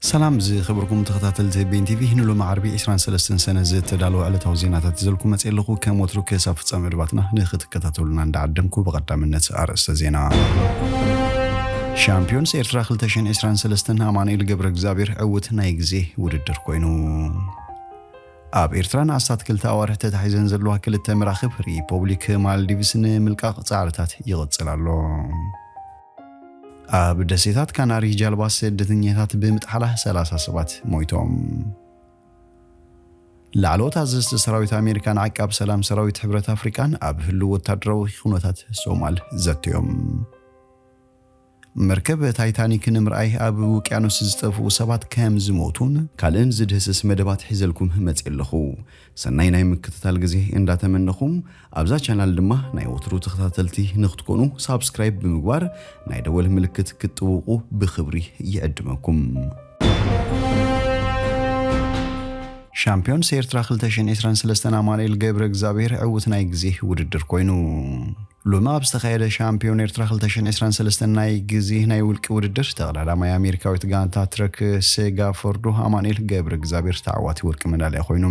ሰላም ዝኽብርኩም ተኸታተልቲ ቤን ቲቪ፣ ንሎሚ ዓርቢ ዕስራን ሰለስተን ሰነ ዝተዳለወ ዕለታዊ ዜናታት ይዘልኩም መፅእ ኣለኹ። ከም ወትሩ ክሳብ ፍጻሜ መደባትና ንኽትከታተሉና እንዳዓደምኩ፣ ብቐዳምነት ኣርእስተ ዜና። ሻምፒዮንስ ኤርትራ ክልተ ሽሕን ዕስራን ሰለስተን ኣማኑኤል ገብረ እግዚኣብሔር ዕውት ናይ ግዜ ውድድር ኮይኑ። ኣብ ኤርትራ ንኣስታት ክልተ ኣዋርሕ ተታሒዘን ዘለዋ ክልተ መራኽብ ሪፖብሊክ ማልዲቭስ ንምልቃቕ ጻዕርታት ይቕጽል ኣሎ። ኣብ ደሴታት ካናሪ ጃልባ ስደተኛታት ብምጥሓላ ሰላሳ ሰባት ሞይቶም። ላዕለዎት ኣዘዝቲ ሰራዊት ኣሜሪካን ዓቃብ ሰላም ሰራዊት ሕብረት ኣፍሪቃን ኣብ ህልው ወታደራዊ ኩነታት ሶማል ዘትዮም። መርከብ ታይታኒክ ንምርኣይ ኣብ ውቅያኖስ ዝጠፍኡ ሰባት ከም ዝሞቱን ካልእን ዝድህስስ መደባት ሒዘልኩም መጽእ ኣለኹ። ሰናይ ናይ ምክትታል ግዜ እንዳተመነኹም፣ ኣብዛ ቻናል ድማ ናይ ወትሩ ተኸታተልቲ ንክትኮኑ ሳብስክራይብ ብምግባር ናይ ደወል ምልክት ክትጥውቁ ብኽብሪ ይዕድመኩም። ሻምፒዮንስ ኤርትራ ክልተ ሽሕን ዕስራን ሰለስተን ኣማኑኤል ገብረ እግዚኣብሔር ዕውት ናይ ግዜ ውድድር ኮይኑ። ሎሚ ኣብ ዝተኻየደ ሻምፒዮን ኤርትራ ክልተ ሽሕን ዕስራን ሰለስተን ናይ ግዜ ናይ ውልቂ ውድድር፣ ተቐዳዳማይ ኣሜሪካዊት ጋንታ ትረክ ሴጋ ፎርዶ ኣማኑኤል ገብረ እግዚኣብሔር ተዓዋቲ ወርቂ መዳልያ ኮይኑ።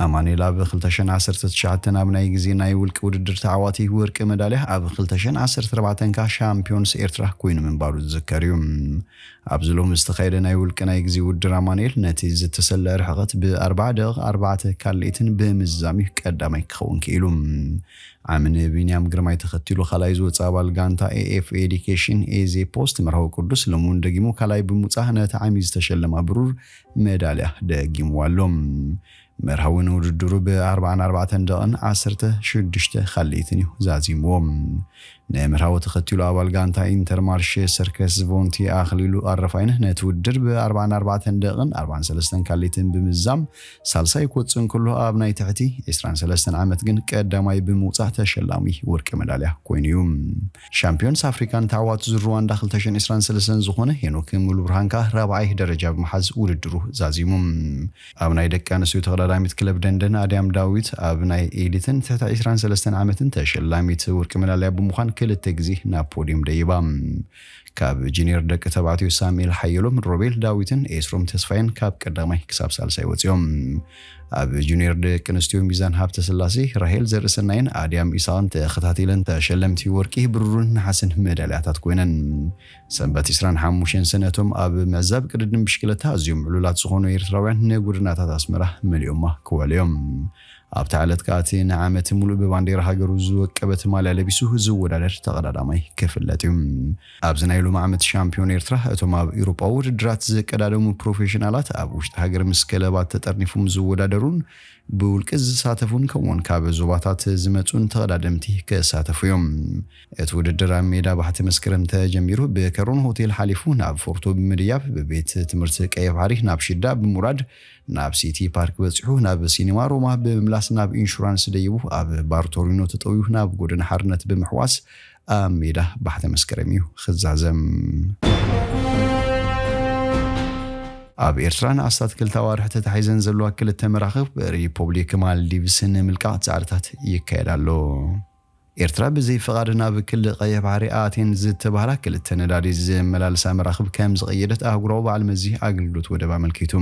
ኣማኑኤል ኣብ ክልተ ሽሕን ዓሰርተ ትሽዓተን ኣብ ናይ ግዜ ናይ ውልቂ ውድድር ተዓዋቲ ወርቂ መዳልያ፣ ኣብ ክልተ ሽሕን ዓሰርተ ኣርባዕተን ከኣ ሻምፒዮንስ ኤርትራ ኮይኑ ምንባሩ ዝዝከር እዩ። ኣብዚ ሎሚ ዝተኻየደ ናይ ውልቂ ናይ ግዜ ውድድር ኣማኑኤል ነቲ ዝተሰለዐ ርሕቐት ብኣርባዓ ደቂቕ ኣርባዕተ ካልኢትን ብምዝዛም እዩ ቀዳማይ ክኸውን ክኢሉ። ዓምኒ ቢንያም ግርማይ ተኸቲሉ ካልኣይ ዝወፀ ኣባል ጋንታ ኤኤፍ ኤዲኬሽን ኤዜ ፖስት መርሃዊ ቅዱስ ሎሚ እውን ደጊሙ ካልኣይ ብምውፃእ ነቲ ዓሚ ዝተሸለማ ብሩር መዳልያ ደጊምዋ ኣሎ። መርሃዊ ንውድድሩ ብኣርባዓን ኣርባዕተን ደቕን ዓሰርተ ሽዱሽተ ካልኢትን እዩ ዛዚምዎ። ንመርሃዊ ተኸቲሉ ኣባል ጋንታ ኢንተርማርሽ ሰርከስ ቮንቲ ኣኽሊሉ ኣረፋይነ ነቲ ውድድር ብኣርባዓን ኣርባዕተን ደቕን ኣርባዓን ሰለስተን ካልኢትን ብምዝዛም ሳልሳይ ክወጽእ እንከሎ፣ ኣብ ናይ ትሕቲ ዕስራን ሰለስተን ዓመት ግን ቀዳማይ ብምውጻእ ተሸላሚ ወርቂ መዳልያ ኮይኑ እዩ። ሻምፒዮንስ ኣፍሪካን ተዓዋቲ ዙር ሩዋንዳ ክልተ ሽሕን ዕስራን ሰለስተን ዝኾነ ሄኖክ ሙሉብርሃን ከኣ ራብዓይ ደረጃ ብምሓዝ ውድድሩ ዛዚሙ። ኣብ ናይ ደቂ ኣንስትዮ ተቐዳዳሚት ክለብ ደንደን ኣድያም ዳዊት ኣብ ናይ ኤሊትን ትሕቲ ዕስራን ሰለስተን ዓመትን ተሸላሚት ወርቂ መዳልያ ብምዃን ክልተ ግዜ ናብ ፖድዮም ደይባ። ካብ ጁኒየር ደቂ ተባዕትዮ ሳሙኤል ሓየሎም፣ ሮቤል ዳዊትን ኤስሮም ተስፋይን ካብ ቀዳማይ ክሳብ ሳልሳይ ወፂኦም። ኣብ ጁኒየር ደቂ ኣንስትዮ ሚዛን ሃብተ ስላሴ፣ ራሄል ዘርእሰናይን ኣድያም ኢሳቕን ተኸታቲለን ተሸለምቲ ወርቂ፣ ብሩርን ነሓስን መዳልያታት ኮይነን። ሰንበት ዕስራን ሓሙሽተን ሰነ እቶም ኣብ ምዕዛብ ቅድድም ብሽክለታ ኣዝዮም ዕሉላት ዝኾኑ ኤርትራውያን ንጉድናታት ኣስመራ መሊኦማ ክወሉ እዮም። ኣብታ ዕለት ከኣ እቲ ንዓመት ሙሉእ ብባንዴራ ሃገሩ ዝወቀበት ማልያ ለቢሱ ዝወዳደር ተቐዳዳማይ ክፍለጥ እዩ። ኣብዚ ናይ ሎሚ ዓመት ሻምፒዮን ኤርትራ እቶም ኣብ ኤውሮጳዊ ውድድራት ዝቀዳደሙ ፕሮፌሽናላት ኣብ ውሽጢ ሃገር ምስ ክለባት ተጠርኒፎም ዝወዳደሩን ብውልቂ ዝሳተፉን ከምኡውን ካብ ዞባታት ዝመጹን ተቐዳደምቲ ክሳተፉ እዮም። እቲ ውድድር ኣብ ሜዳ ባሕቲ መስከረም ተጀሚሩ ብከሮን ሆቴል ሓሊፉ ናብ ፎርቶ ብምድያብ ብቤት ትምህርቲ ቀይሕ ባሕሪ ናብ ሽዳ ብምውራድ ናብ ሲቲ ፓርክ በጺሑ ናብ ሲኒማ ሮማ ብምምላስ ናብ ኢንሹራንስ ደይቡ ኣብ ባር ቶሪኖ ተጠውዩ ናብ ጎደና ሓርነት ብምሕዋስ ኣብ ሜዳ ባሕቲ መስከረም እዩ ክዛዘም። ኣብ ኤርትራ ንኣስታት ክልተ ኣዋርሕ ተታሒዘን ዘለዋ ክልተ መራኽብ ሪፖብሊክ ማልዲቭስ ንምልቃቕ ጻዕርታት ይካየድ ኣሎ። ኤርትራ ብዘይ ፍቓድ ናብ ክሊ ቀይሕ ባሕሪ ኣትየን ዝተባህላ ክልተ ነዳዲ ዘመላልሳ መራኽብ ከም ዝቐየደት ኣህጉራዊ በዓል መዚ ኣገልግሎት ወደብ ኣመልኪቱ።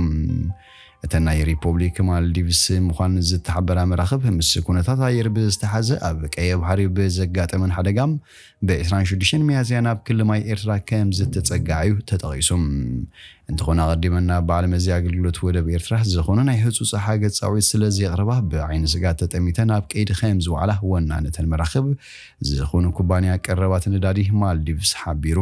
እተን ናይ ሪፖብሊክ ማልዲቭስ ምዃን ዝተሓበራ መራኽብ ምስ ኩነታት ኣየር ብዝተሓዘ ኣብ ቀይሕ ባሕሪ ብዘጋጠመን ሓደጋ ብ ዕስራን ሽዱሽተን ሚያዝያ ናብ ክሊ ማይ ኤርትራ ከም ዝተጸግዓ እዩ ተጠቒሱ። እንተኾነ ኣቐዲመን ናብ በዓል መዚ ኣገልግሎት ወደብ ኤርትራ ዝኾነ ናይ ህጹጽ ሓገዝ ጻውዒት ስለ ዘየቕረባ ብዓይኒ ስግኣት ተጠሚተን ኣብ ቀይዲ ከም ዝወዓላ ወናኒ እተን መራኽብ ዝኾነ ኩባንያ ቀረባት ነዳዲ ማልዲቭስ ሓቢሩ።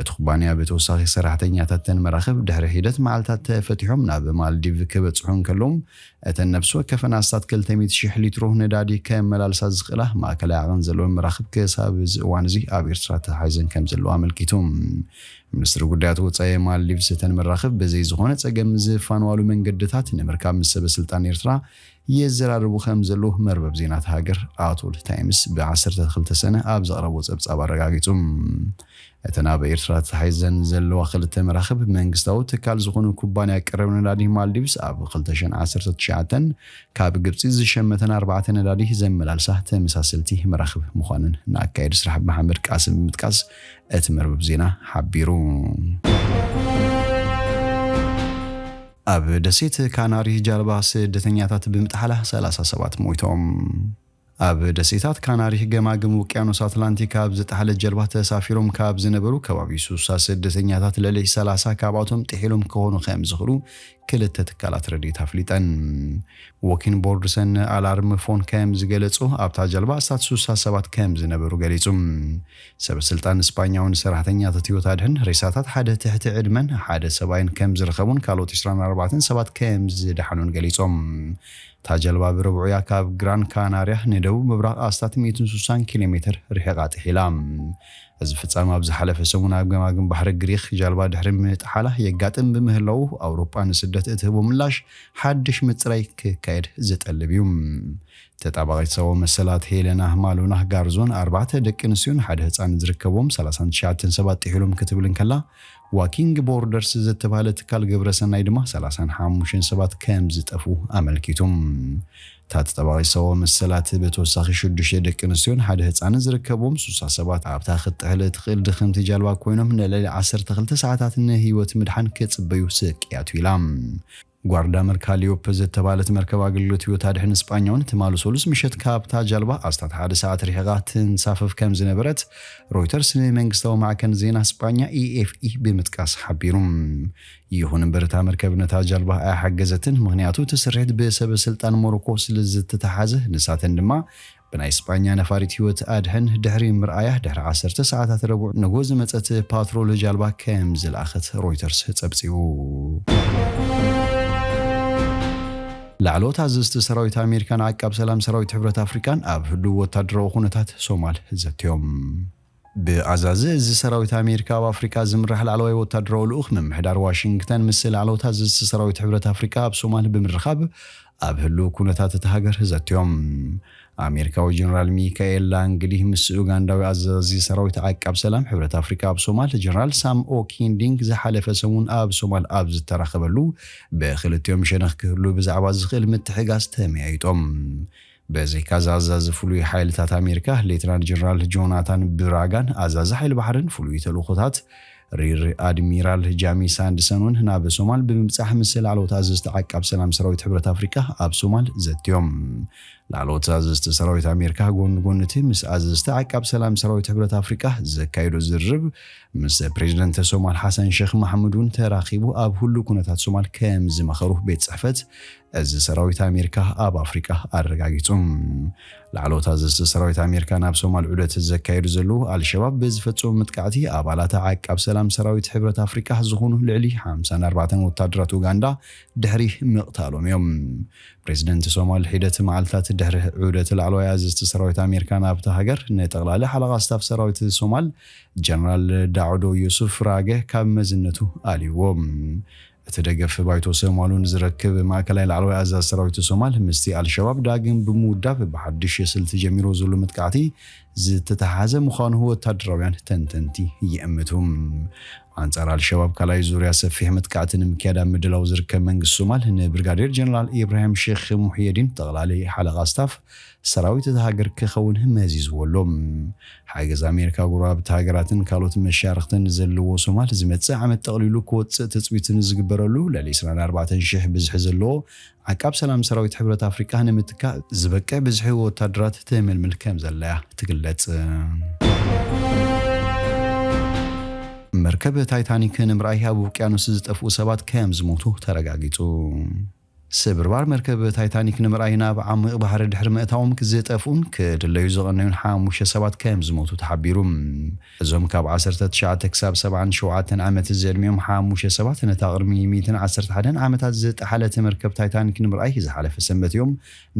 እቲ ኩባንያ ብተወሳኺ ሰራሕተኛታት እተን መራኽብ ድሕሪ ሒደት መዓልታት ተፈቲሖም ናብ ማልዲቭ ክበጽሑ እንከለዉ እተን ነፍሲ ወከፈን ኣስታት ክልተ ሚእቲ ሽሕ ሊትሮ ነዳዲ ከመላልሳ ዝኽእላ ማእከላይ ዓቐን ዘለወን መራኽብ ክሳብ እዚ እዋን እዚ ኣብ ኤርትራ ተታሒዘን ከም ዘለዋ ኣመልኪቱ። ሚኒስትሪ ጉዳያት ወጻኢ ማልዲቭስ እተን መራኽብ ብዘይ ዝኾነ ጸገም ዝፋነዋሉ መንገድታት ንምርካብ ምስ ሰበ ስልጣን ኤርትራ የዘራርቡ ከም ዘለዉ መርበብ ዜና እታ ሃገር ኣቶል ታይምስ ብ ዓሰርተ ክልተ ሰነ ኣብ ዘቕረቦ ጸብጻብ ኣረጋጊጹ። እተን ኣብ ኤርትራ ተታሒዘን ዘለዋ ክልተ መራኽብ መንግስታዊ ትካል ዝኾነ ኩባንያ ቀረብ ነዳዲ ማልዲቭስ ኣብ ክልተ ሽሕን ዓሰርተ ትሽዓተን ካብ ግብጺ ዝሸመተን ኣርባዕተ ነዳዲ ዘመላልሳ ተመሳሰልቲ መራኽብ ምዃነን ንኣካየዲ ስራሕ መሓመድ ቃስም ብምጥቃስ እቲ መርበብ ዜና ሓቢሩ። ኣብ ደሴት ካናሪ ጃልባ ስደተኛታት ብምጥሓላ ሰላሳ ሰባት ሞይቶም። ኣብ ደሴታት ካናሪ ገማግም ውቅያኖስ ኣትላንቲክ ኣብ ዝጠሓለት ጀልባ ተሳፊሮም ካብ ዝነበሩ ከባቢ ሱሳ ስደተኛታት ልዕሊ ሰላሳ ካብኣቶም ጥሒሎም ክኾኑ ከም ዝኽእሉ ክልተ ትካላት ረድኤት ኣፍሊጠን። ዎኪን ቦርድሰን ኣላርም ፎን ከም ዝገለጹ ኣብታ ጀልባ ኣስታት ሱሳ ሰባት ከም ዝነበሩ ገሊጹ። ሰብ ስልጣን ስጳኛውን ሰራሕተኛታት ህይወት ኣድሕን ሬሳታት ሓደ ትሕቲ ዕድመን ሓደ ሰብኣይን ከም ዝረኸቡን ካልኦት ዕስራን ኣርባዕተን ሰባት ከም ዝደሓኑን ገሊጾም። እታ ጀልባ ብረቡዕ እያ ካብ ግራን ካናርያ ንደቡብ ምብራቕ ኣስታት ሚእትን ሱሳን ኪሎ ሜትር ርሒቓ ጥሒላ። እዚ ፍጻመ ኣብ ዝሓለፈ ሰሙን ኣብ ገማግም ባሕሪ ግሪኽ ጃልባ ድሕሪ ምጥሓላ የጋጥም ብምህላዉ ኣውሮጳ ንስደት እትህቦ ምላሽ ሓድሽ ምጽራይ ክካየድ ዝጠልብ እዩ። ተጣባቒት ሰብኣዊ መሰላት ሄለና ማሉና ጋርዞን ኣርባዕተ ደቂ ኣንስትዮን ሓደ ህጻን ዝርከብዎም ሰላሳን ትሽዓተን ሰባት ጥሒሎም ክትብል እንከላ፣ ዋኪንግ ቦርደርስ ዝተባህለ ትካል ግብረሰናይ ድማ ሰላሳን ሓሙሽተን ሰባት ከም ዝጠፉ ኣመልኪቱ። እታ ተጣባቒት ሰብኣዊ መሰላት ብተወሳኺ ሽዱሽተ ደቂ ኣንስትዮን ሓደ ህጻንን ዝርከብዎም ሱሳ ሰባት ኣብታ ክትጥሕል እትኽእል ድኽምቲ ጃልባ ኮይኖም ንልዕሊ ዓሰርተ ክልተ ሰዓታት ንህይወት ምድሓን ክጽበዩ ስቅያት ኢላ። ጓርዳ መርካሊዮፕ ዝተባህለት መርከብ ኣገልግሎት ህይወት ኣድሕን ስጳኛውን ትማሊ ሰሉስ ምሸት ካብታ ጃልባ ኣስታት ሓደ ሰዓት ርሒቓ ትንሳፈፍ ከም ዝነበረት ሮይተርስ ንመንግስታዊ ማዕከን ዜና ስጳኛ ኢኤፍኢ ብምጥቃስ ሓቢሩ። ይኹን እምበር እታ መርከብ ነታ ጃልባ ኣይሓገዘትን፣ ምኽንያቱ እቲ ስርሒት ብሰበ ስልጣን ሞሮኮ ስለ ዝተተሓዘ ንሳተን ድማ ብናይ ስጳኛ ነፋሪት ህይወት ኣድሕን ድሕሪ ምርኣያ ድሕሪ ዓሰርተ ሰዓታት ረቡዕ ንጎ ዝመጸት ፓትሮል ጃልባ ከም ዝለኣኸት ሮይተርስ ጸብጺቡ። ላዕለዎት ኣዘዝቲ ሰራዊት ኣሜሪካን ዓቃብ ሰላም ሰራዊት ሕብረት ኣፍሪካን ኣብ ህሉው ወታደራዊ ኩነታት ሶማል ዘትዮም። ብኣዛዚ እዚ ሰራዊት ኣሜሪካ ኣብ ኣፍሪካ ዝምራሕ ላዕለዋይ ወታደራዊ ልኡኽ ምምሕዳር ዋሽንግተን ምስ ላዕለዎት ኣዘዝቲ ሰራዊት ሕብረት ኣፍሪካ ኣብ ሶማል ብምርኻብ ኣብ ህሉው ኩነታት እታ ሃገር ዘትዮም። ኣሜሪካዊ ጀነራል ሚካኤል ላንግሊ ምስ ኡጋንዳዊ ኣዛዚ ሰራዊት ዓቃብ ሰላም ሕብረት ኣፍሪካ ኣብ ሶማል ጀነራል ሳም ኦኪንዲንግ ዝሓለፈ ሰሙን ኣብ ሶማል ኣብ ዝተራኸበሉ ብክልቲኦም ሸነኽ ክህሉ ብዛዕባ ዝኽእል ምትሕጋዝ ተመያይጦም። በዚ ካዛ ኣዛዚ ፍሉይ ሓይልታት ኣሜሪካ ሌትናንት ጀነራል ጆናታን ብራጋን ኣዛዚ ሓይሊ ባሕርን ፍሉይ ተልእኾታት ሪር ኣድሚራል ጃሚስ ኣንድሰን እውን ናብ ሶማል ብምብጻሕ ምስ ላዕለዎት ኣዘዝቲ ዓቃብ ሰላም ሰራዊት ሕብረት ኣፍሪካ ኣብ ሶማል ዘትዮም። ላዕለዎት ኣዘዝቲ ሰራዊት ኣሜሪካ ጎኒ ጎኒ እቲ ምስ ኣዘዝቲ ዓቃብ ሰላም ሰራዊት ሕብረት ኣፍሪካ ዘካየዶ ዝርርብ ምስ ፕሬዚደንት ሶማል ሓሰን ሼክ ማሕሙድ እውን ተራኺቡ ኣብ ህሉው ኩነታት ሶማል ከም ዝመኸሩ ቤት ጽሕፈት እዚ ሰራዊት ኣሜሪካ ኣብ ኣፍሪቃ ኣረጋጊጹ። ላዕለዎት ኣዘዝቲ ሰራዊት ኣሜሪካ ናብ ሶማል ዑደት ዘካየዱ ዘለዉ ኣልሸባብ ብዝፈጸሙ መጥቃዕቲ ኣባላት ዓቃብ ሰላም ሰራዊት ሕብረት ኣፍሪቃ ዝኾኑ ልዕሊ ሓምሳን ኣርባዕተን ወታደራት ኡጋንዳ ድሕሪ ምቕታሎም እዮም። ፕሬዚደንት ሶማል ሒደት መዓልታት ድሕሪ ዑደት ላዕለዋይ ኣዘዝቲ ሰራዊት ኣሜሪካ ናብታ ሃገር ንጠቕላሊ ሓለቓ ስታፍ ሰራዊት ሶማል ጀነራል ዳዕዶ ዩሱፍ ራገ ካብ መዝነቱ ኣልይዎ። እቲ ደገፍ ባይቶ ሶማሉን ዝረክብ ማእከላይ ላዕለዋይ ኣዛዚ ሰራዊት ሶማል ምስቲ ኣልሸባብ ዳግም ብምውዳብ ብሓድሽ ስልቲ ጀሚሮ ዘሎ መጥቃዕቲ ዝተተሓሓዘ ምዃኑ ወታደራውያን ተንተንቲ ይእምቱ። ኣንጻር ኣልሸባብ ካልኣይ ዙርያ ሰፊሕ መጥቃዕቲ ንምክያድ ኣብ ምድላው ዝርከብ መንግስቲ ሶማል ንብርጋዴር ጀነራል ኢብራሂም ሼክ ሙሕየዲን ጠቕላሊ ሓለቓ ስታፍ ሰራዊት እታ ሃገር ክኸውን መዚዝዎ ኣሎ። ሓገዝ ኣሜሪካ፣ ጎረባብቲ ሃገራትን ካልኦት መሻርኽትን ዘለዎ ሶማል ዝመጽእ ዓመት ጠቕሊሉ ክወጽእ ትጽቢት ንዝግበረሉ ልዕሊ ዕስራን ኣርባዕተን ሽሕ ብዝሒ ዘለዎ ዓቃብ ሰላም ሰራዊት ሕብረት ኣፍሪቃ ንምትካእ ዝበቅዕ ብዝሒ ወታደራት ትምልምል ከም ዘለያ ትግለጽ። መርከብ ታይታኒክ ንምርኣይ ኣብ ውቅያኖስ ዝጠፍኡ ሰባት ከም ዝሞቱ ተረጋጊጹ። ስብርባር መርከብ ታይታኒክ ንምርኣይ ናብ ዓሚቕ ባሕሪ ድሕሪ ምእታዎም ዝጠፍኡን ክድለዩ ዝቐነዩን ሓሙሽተ ሰባት ከም ዝሞቱ ተሓቢሩ። እዞም ካብ ዓሰርተ ትሽዓተ ክሳብ ሰብዓን ሸውዓተን ዓመት ዝዕድሚኦም ሓሙሽተ ሰባት ነታ ቅድሚ ሚእትን ዓሰርተ ሓደን ዓመታት ዝጠሓለት መርከብ ታይታኒክ ንምርኣይ ዝሓለፈ ሰንበት እዮም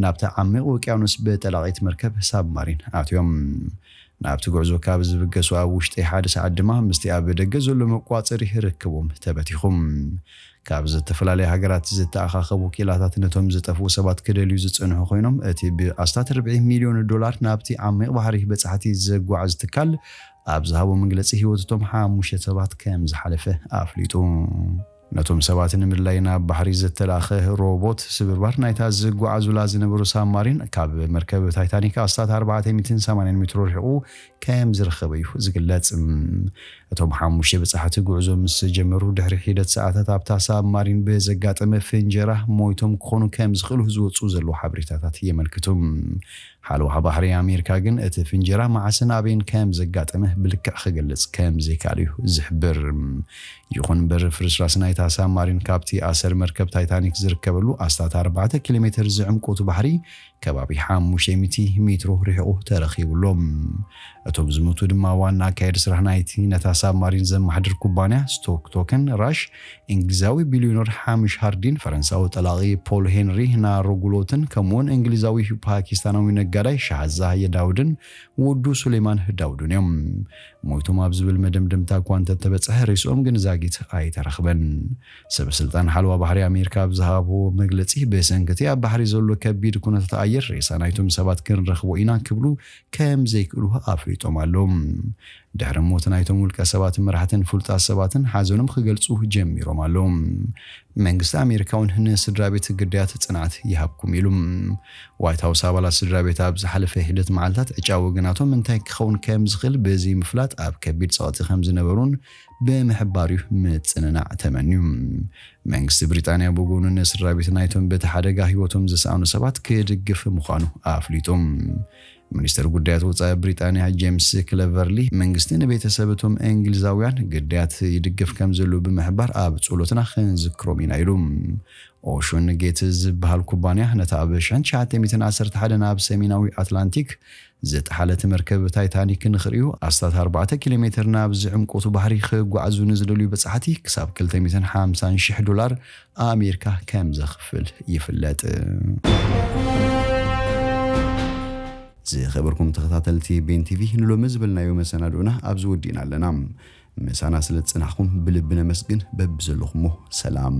ናብታ ዓሚቕ ውቅያኖስ ብጠላቒት መርከብ ሳብማሪን ኣትዮም። ናብቲ ጉዕዞ ካብ ዝብገሱ ኣብ ውሽጢ ሓደ ሰዓት ድማ ምስቲ ኣብ ደገ ዘሎ መቋጸሪ ርክቦም ተበቲኹ። ካብ ዝተፈላለያ ሃገራት ዝተኣኻኸቡ ወኪላታት ነቶም ዝጠፍኡ ሰባት ክደልዩ ዝጸንሑ ኮይኖም፣ እቲ ብኣስታት ርብዒ ሚልዮን ዶላር ናብቲ ዓሚቕ ባሕሪ በጻሕቲ ዘጓዕዝ ትካል ኣብ ዝሃቦ መግለጺ፣ ህይወት እቶም ሓሙሽተ ሰባት ከም ዝሓለፈ ኣፍሊጡ። ነቶም ሰባት ንምድላይ ናብ ባሕሪ ዝተላእኸ ሮቦት ስብርባር ናይታ ዝጓዓዙላ ዝነበሩ ሳብማሪን ካብ መርከብ ታይታኒክ ኣስታት ኣርባዕተ ሚእትን ሰማንያን ሜትሮ ርሒቑ ከም ዝረኸበ እዩ ዝግለጽ። እቶም ሓሙሽተ በጻሕቲ ጉዕዞ ምስ ጀመሩ ድሕሪ ሒደት ሰዓታት ኣብታ ሳብማሪን ብዘጋጠመ ፍንጀራ ሞይቶም ክኾኑ ከም ዝኽእሉ ዝወጹ ዘለዉ ሓበሬታታት የመልክቱ። ሓለዋ ባሕሪ ኣሜሪካ ግን እቲ ፍንጀራ መዓስን ኣበይን ከም ዘጋጠመ ብልክዕ ክገልጽ ከም ዘይከኣለ እዩ ዝሕብር። ይኹን እምበር ፍርስራስ ናይታ ሳብማሪን ካብቲ ኣሰር መርከብ ታይታኒክ ዝርከበሉ ኣስታት ኣርባዕተ ኪሎ ሜትር ዝዕምቆቱ ባሕሪ ከባቢ ሓሙሽተ ሚእቲ ሜትሮ ርሒቑ ተረኺቡ ኣሎ። እቶም ዝሞቱ ድማ ዋና ኣካየዲ ስራሕ ናይቲ ነታ ሳብማሪን ዘመሓድር ኩባንያ ስቶክቶክን ራሽ፣ እንግሊዛዊ ቢልዮነር ሓምሽ ሃርዲን፣ ፈረንሳዊ ጠላቒ ፖል ሄንሪ ናሮጉሎትን ከምኡውን እንግሊዛዊ ፓኪስታናዊ ነጋዳይ ሻህዛህ የዳውድን ወዱ ሱሌማን ዳውድን እዮም። ሞይቶም ኣብ ዝብል መደምደምታ እኳ እንተተበጽሐ ሬስኦም ግን ዛጊት ኣይተረኽበን። ሰበ ስልጣን ሓለዋ ባሕሪ ኣሜሪካ ኣብ ዝሃብዎ መግለጺ ብሰንኪ እቲ ኣብ ባሕሪ ዘሎ ከቢድ ኩነታት ኣየር ሬሳ ናይቶም ሰባት ክንረኽቦ ኢና ክብሉ ከም ዘይክእሉ ኣፍሊጦም ኣለዉ። ድሕሪ ሞት ናይቶም ውልቀ ሰባት መራሕትን ፍሉጣት ሰባትን ሓዘኖም ክገልጹ ጀሚሮም ኣለዉ። መንግስቲ ኣሜሪካ እውን ንስድራ ቤት ግዳያት ጽንዓት ይሃብኩም ኢሉ። ዋይት ሃውስ ኣባላት ስድራ ቤት ኣብ ዝሓለፈ ሒደት መዓልታት ዕጫ ወገናቶም እንታይ ክኸውን ከም ዝኽእል ብዘይምፍላጥ ኣብ ከቢድ ጸቕጢ ከም ዝነበሩን ብምሕባር እዩ ምጽንናዕ ተመንዩ። መንግስቲ ብሪጣንያ ብጎኑ ንስድራ ቤት ናይቶም በቲ ሓደጋ ህይወቶም ዝሰኣኑ ሰባት ክድግፍ ምዃኑ ኣፍሊጡ። ሚኒስተር ጉዳያት ወጻኢ ብሪጣንያ ጄምስ ክለቨርሊ መንግስቲ ንቤተሰብ እቶም እንግሊዛውያን ግዳያት ይድግፍ ከም ዘሎ ብምሕባር ኣብ ጸሎትና ክንዝክሮም ኢና ኢሉ። ኦሽን ጌት ዝበሃል ኩባንያ ነታ ኣብ ሽሕን ትሽዓተ ሚእትን ዓሰርተ ሓደን ኣብ ሰሜናዊ ኣትላንቲክ ዝጠሓለት መርከብ ታይታኒክ ንኽርእዩ ኣስታት ኣርባዕተ ኪሎ ሜትር ናብ ዝዕምቆቱ ባሕሪ ክጓዓዙ ንዝደልዩ በጻሕቲ ክሳብ ክልተ ሚእትን ሓምሳን ሽሕ ዶላር ኣሜሪካ ከም ዘኽፍል ይፍለጥ። ዝኸበርኩም ተኸታተልቲ ቤን ቲቪ ንሎሚ ዝበልናዮ መሰናድኡና ኣብዚ ወዲእና ኣለና። ምሳና ስለ ዝጸናሕኩም ብልቢ ነመስግን። በብዘለኹሞ ሰላም።